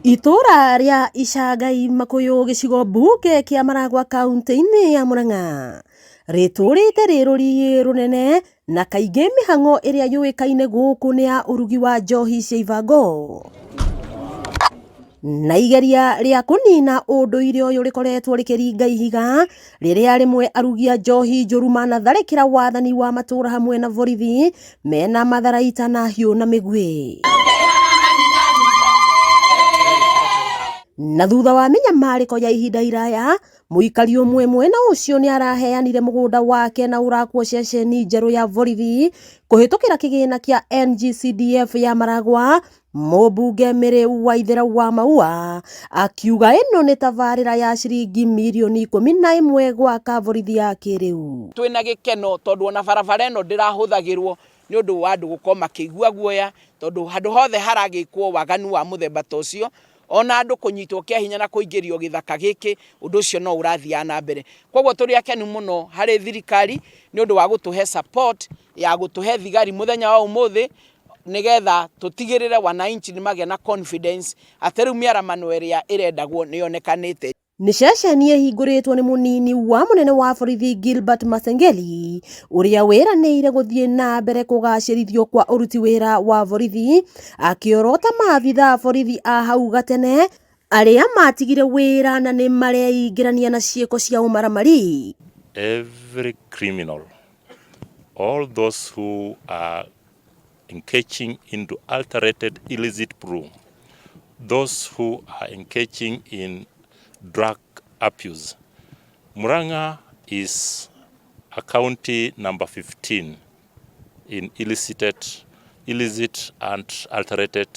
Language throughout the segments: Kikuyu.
Itũũra rĩa Icangai Makũyũ gĩcigo mbunge kĩa Maragwa kauntĩ-inĩ ya Murang'a rĩtũũrĩte rĩ rũriĩ rũnene na kaingĩ mĩhang'o ĩrĩa yũĩkaine gũkũ nĩ ya ũrugi wa njohi cia ibango. Na igeria rĩa kũnina ũndũire ũyũ rĩkoretwo rĩkĩringa ihiga rĩrĩa rĩmwe arugi a njohi njũru manatharĩkĩra wathani wa matũũra hamwe na borithi mena matharaita na hiũ na mĩguĩ. Na thutha wa mĩnyamarĩko ya ihinda iraya, mũikari ũmwe mwena ũcio nĩ araheanire mũgũnda wake na ũrakwo ceceni njerũ ya borithi kũhĩtũkĩra kĩgĩna kĩa NGCDF ya Maragwa. Mũmbunge Mary Waithera wa Maua akiuga ĩno nĩ tabarĩra ya ciringi mirioni 11 gwaka borithi ya kĩrĩu. Twĩna gĩkeno tondũ ona barabara ĩno ndĩrahũthagĩrwo nĩ ũndũ wa andũ gũkorwo makĩigua guoya, tondũ handũ hothe haragĩkwo waganu wa mũthemba ta ũcio, ona andũ kũnyitwo kĩa hinya na kũingĩrio gĩthaka gĩkĩ, ũndũ ũcio no ũrathiaga na mbere. Koguo tũrĩ akenu mũno harĩ thirikari nĩ ũndũ wa gũtũhe support ya gũtũhe thigari mũthenya wa ũmũthĩ, nĩgetha tũtigĩrĩre wananchi nĩ magĩa na confidence atĩ rĩu mĩaramano ĩrĩa ĩrendagwo nĩ yonekanĩte. Nĩ ceceni ĩhingũrĩtwo nĩ mũnini wa mũnene wa borithi Gilbert Masengeli ũrĩa wĩranĩire gũthiĩ na mbere kũgacĩrithio kwa ũruti wĩra wa borithi, akĩorota maabitha a borithi a hau gatene arĩa matigire wĩra na nĩ mareingĩrania na ciĩko cia ũmaramari. Every criminal, all those who are engaging into alterated illicit brew, those who are engaging in drug abuse. Murang'a is a county number 15 in illicit and alterated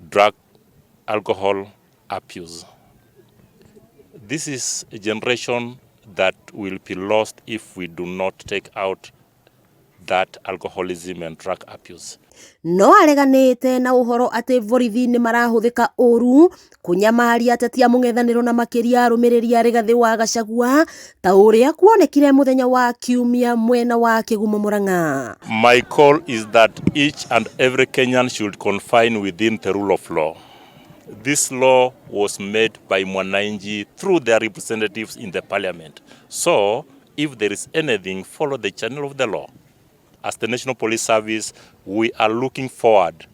drug alcohol abuse. This is a generation that will be lost if we do not take out that alcoholism and drug abuse. No areganĩte na ũhoro atĩ borithi nĩ marahũthĩka ũru kũnyamaria ateti a mũng'ethanĩro na makĩria arũmĩrĩri a Rigathĩ wa Gachagua ta ũrĩa kuonekire mũthenya wa Kiumia mwena wa Kĩgumo Murang'a. My call is that each and every Kenyan should confine within the rule of law. This law was made by Mwananchi through their representatives in the parliament. So, if there is anything, follow the channel of the law. As the National Police Service, we are looking forward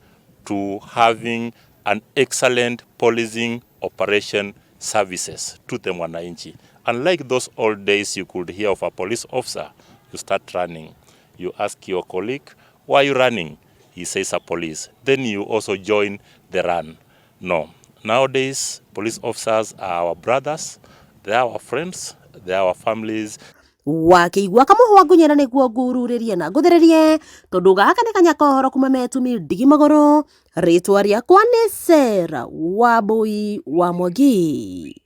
to having an excellent policing operation services to the Mwananchi. Unlike those old days, you could hear of a police officer, you start running. You ask your colleague, why are you running? He says a police. Then you also join the run. No. Nowadays, police officers are our brothers, they are our friends, they are our families. Wakĩigua kamũhwa ngunyĩra nĩguo ngururĩrie na ngũthĩrĩrie tondũ gaka nĩ kanya kohoro kuma metumi ndigi magũrũ. Rĩtwa rĩakwa nĩ Sarah Wambui wa Mwangi.